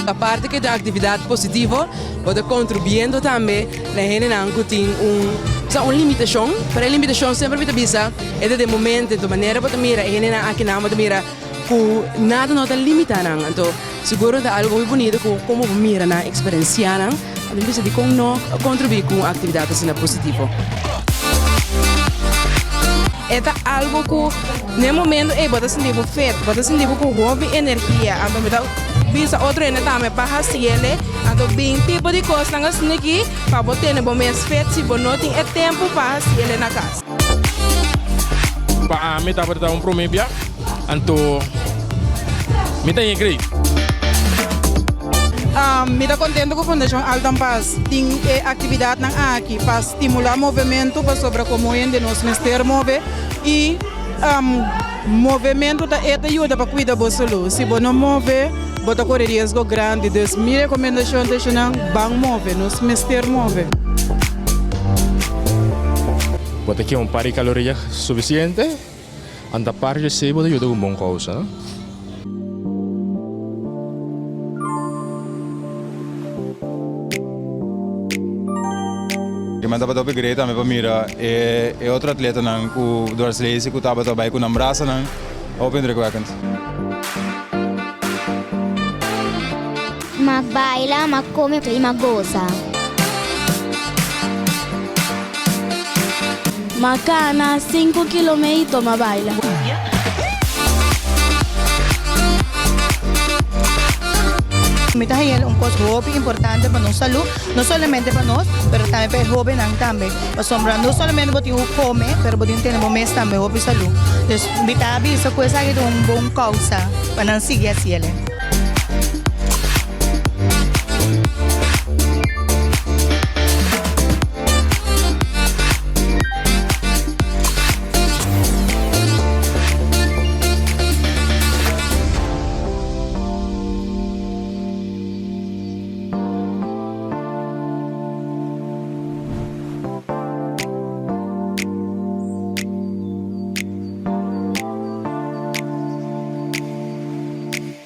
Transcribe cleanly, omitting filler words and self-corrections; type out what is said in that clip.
Aparte ku e ta un aktividat positivo, bo ta kontribuyendo tambe na hendenan ku tin un, sa un limitashon, pero e limitashon semper mi ta bisa e ta den momento, enton manera bo ta mira e hendenan akinan bo ta mira ku nada no ta limita nan, anto seguro ta algo muy bonito ku komo bo mira nan, eksperensia nan, anto mi bisa dikon no kontribuí ku un aktividat asina positivo. E ta algo ku na e momento ei bo ta sinti bo fit, bo ta sinti bo ku hopi energia, anto mi ta bisa otro hende tambe pa hasiele, anto bin tipo di kosnan asina aki pa bo tene bo mes fit si bo no tin e tempu pa hasiele na kas. Pa ami tabata un prome bia, anto mi ta yegre. Mi ta contento cu Fundacion Alton Paas tin e actividadnan aki pa stimula movemento pasobra como hende nos mester move y movemento ta e ta yuda pa cuida bo salud. Si bo no move bo ta core riesgo grandi. Dus mi recomendacion ta esnan ban move, nos mester move. Bo ta kema un par di caloria suficiente, anta par di esey bo ta yuda cu un bon causa, no? Mi tabata hopi great tambe pa mira e otro atletanan ku dwarslaesie ku tabata bai ku nan brasanan hopi indrukwekkend. M'a baila, m'a come y m'a goza. M'a cana cinco kilometer, m'a baila. Mi ta haña un kos hopi importante pa nos salú, no solamente pa nos, pero tambe pa e hóbennan tambe. Pasobra no solamente bo tin ku kome, pero bo tin tene bo mes tambe hopi salú. Dus mi ta bisa ku esaki ta un bon kousa pa nan sigui hasiel.